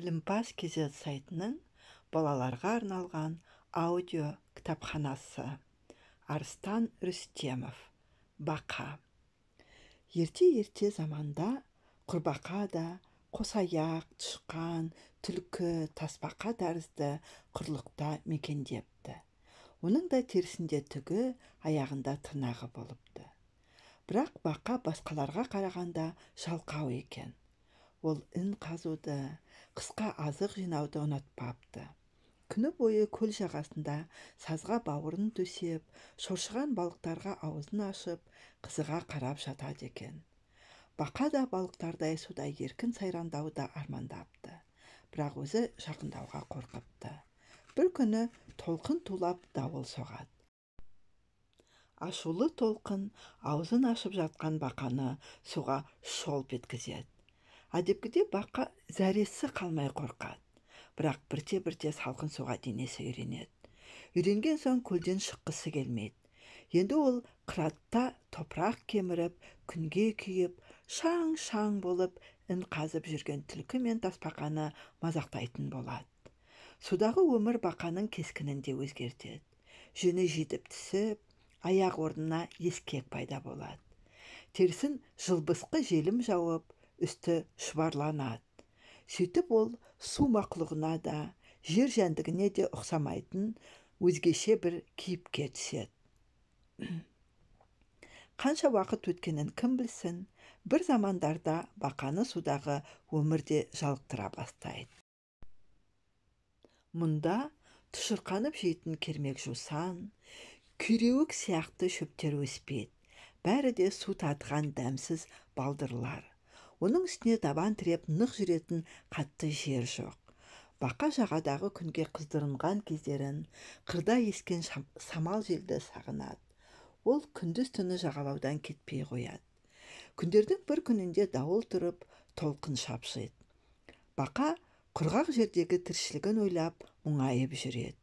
Білімпаз kz сайтының балаларға арналған аудио кітапханасы. Арыстан Рүстемов. Бақа. Ерте-ерте заманда құрбақа да қосаяқ, тышқан, түлкі, тасбақа тәрізді құрлықта мекендепті. Оның да терісінде түгі, аяғында тырнағы болыпты. Бірақ бақа басқаларға қарағанда жалқау екен. Ол ін қазуды, қысқа азық жинауды ұнатпапты. Күні бойы көл жағасында сазға бауырын төсеп, шоршыған балықтарға аузын ашып, қызыға қарап жатады екен. Бақа да балықтардай суда еркін сайрандауды армандапты. Бірақ өзі жақындауға қорқыпты. Бір күні толқын тулап дауыл соғады. Ашулы толқын аузын ашып жатқан бақаны суға шолп еткізеді. Әдепкіде бақа зәресі қалмай қорқады. Бірақ бірте-бірте салқын суға денесі үйренеді. Үйренген соң көлден шыққысы келмейді. Енді ол қыратта топырақ кеміріп, күнге күйіп, шаң-шаң болып ін қазып жүрген түлкі мен тасбақаны мазақтайтын болады. Судағы өмір бақаның кескінін де өзгертеді. Жүні жетіп түсіп, аяқ орнына ескек пайда болады. Терісін жылбысқы желім жауып, үсті шұбарланады. Сөйтіп ол су мақұлығына да, жер жәндігіне де ұқсамайтын өзгеше бір кейіпке түседі. Қанша уақыт өткенін кім білсін, бір замандарда бақаны судағы өмір де жалықтыра бастайды. Мұнда тұшырқанып жейтін кермек жусан, күйреуік сияқты шөптер өспейді. Бәрі де су татыған дәмсіз балдырлар. Оның үстіне табан тіреп нық жүретін қатты жер жоқ. Бақа жағадағы күнге қыздырынған кездерін, қырда ескен самал желді сағынады. Ол күндіз-түні жағалаудан кетпей қояды. Күндердің бір күнінде дауыл тұрып, толқын шапшиды. Бақа құрғақ жердегі тіршілігін ойлап, мұңайып жүреді.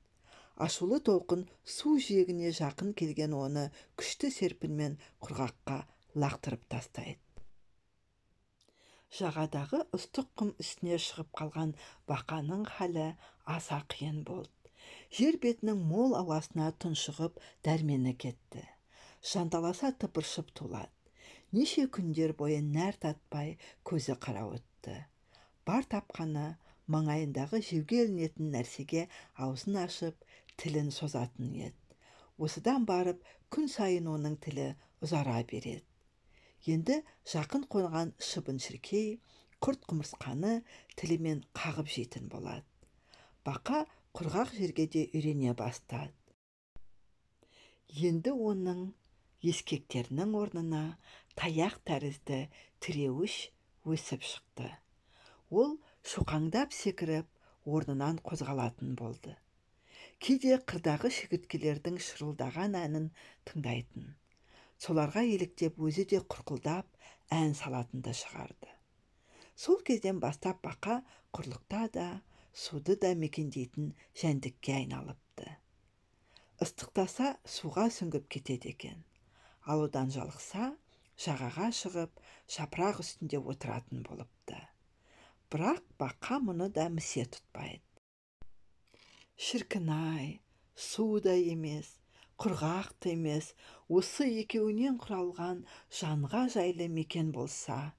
Ашулы толқын су жиегіне жақын келген оны күшті серпінмен құрғаққа лақтырып тастайды. Жағадағы ыстық құм үстіне шығып қалған бақаның халі аса қиын болды. Жер бетінің мол ауасына тұншығып дәрмені кетті. Жанталаса тыпыршып тулады. Неше күндер бойы нәр татпай көзі қарауытты. Бар тапқаны маңайындағы жеуге ілінетін нәрсеге аузын ашып, тілін созатын еді. Осыдан барып күн сайын оның тілі ұзара береді. Енді жақын қонған шыбын-шіркей, құрт-құмырсқаны тілімен қағып жейтін болады. Бақа құрғақ жерге де үйрене бастады. Енді оның ескектерінің орнына таяқ тәрізді тіреуіш өсіп шықты. Ол шоқаңдап секіріп, орнынан қозғалатын болды. Кейде қырдағы шегірткелердің шырылдаған әнін тыңдайтын. Соларға еліктеп өзі де құрқылдап ән салатынды шығарды. Сол кезден бастап бақа құрлықта да, суды да мекендейтін жәндікке айналыпты. Ыстықтаса суға сүңгіп кетеді екен. Ал одан жалықса, жағаға шығып, жапырақ үстінде отыратын болыпты. Бірақ бақа мұны да місе тұтпайды. Шіркін-ай, су да емес, құрғақ та емес, осы екеуінен құралған жанға жайлы мекен болса,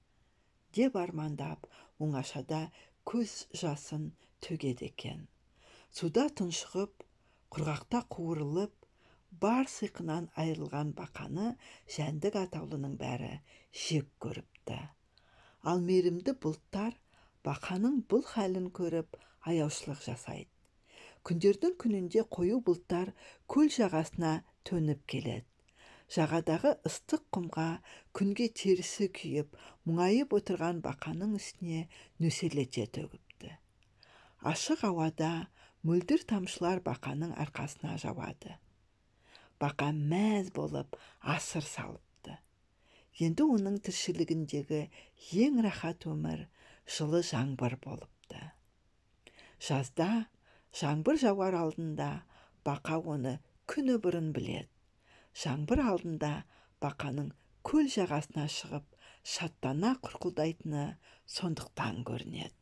деп армандап, оңашада көз жасын төгеді екен. Суда тұншығып, құрғақта қуырылып, бар сиқынан айырылған бақаны жәндік атаулының бәрі жек көріпті. Ал мейірімді бұлттар бақаның бұл халін көріп, аяушылық жасайды. Күндердің күнінде қою бұлттар көл жағасына төніп келеді. Жағадағы ыстық құмға күнге терісі күйіп, мұңайып отырған бақаның үстіне нөсерлете төгіпті. Ашық ауада мөлдір тамшылар бақаның арқасына жауады. Бақа мәз болып асыр салыпты. Енді оның тіршілігіндегі ең рахат өмір жылы жаңбыр болыпты. Жазда жаңбыр жауар алдында бақа оны күні бұрын біледі. Жаңбыр алдында бақаның көл жағасына шығып, шаттана құрқылдайтыны сондықтан көрінеді.